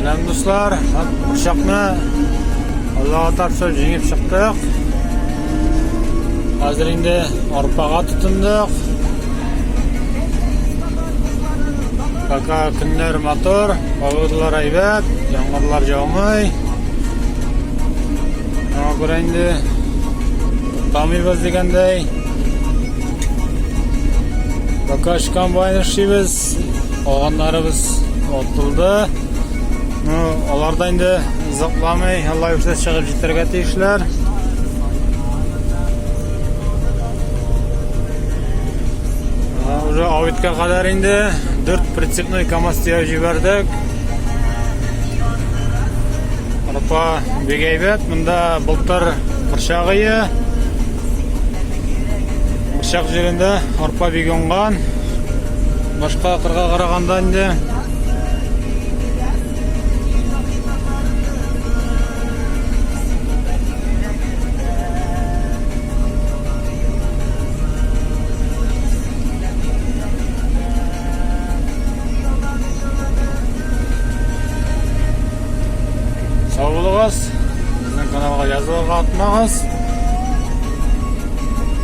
Сәлам дуслар, борчакны Аллага тапшырып җиңеп чыктык. Хәзер инде арпага тотындык. Пока көннәр матур, погодалар әйбәт, яңгырлар яумый. Шуңа күрә инде туктамыйбыз дигәндәй. Пока комбайн эшлибез. Калганнарыбыз атылды. Ну, алар да инде озакламый, Алла боерса чыгып җитәргә тиешләр. Уже Авитка кадәр инде 4 прицепной КАМАЗ төяп җибәрдек. Арпа бик әйбәт. Монда былтыр борчагые. Борчак җирендә арпа бик уңган. Башка кырга караганда инде. Сау булыгыз. Безнең каналга язылырга онытмагыз.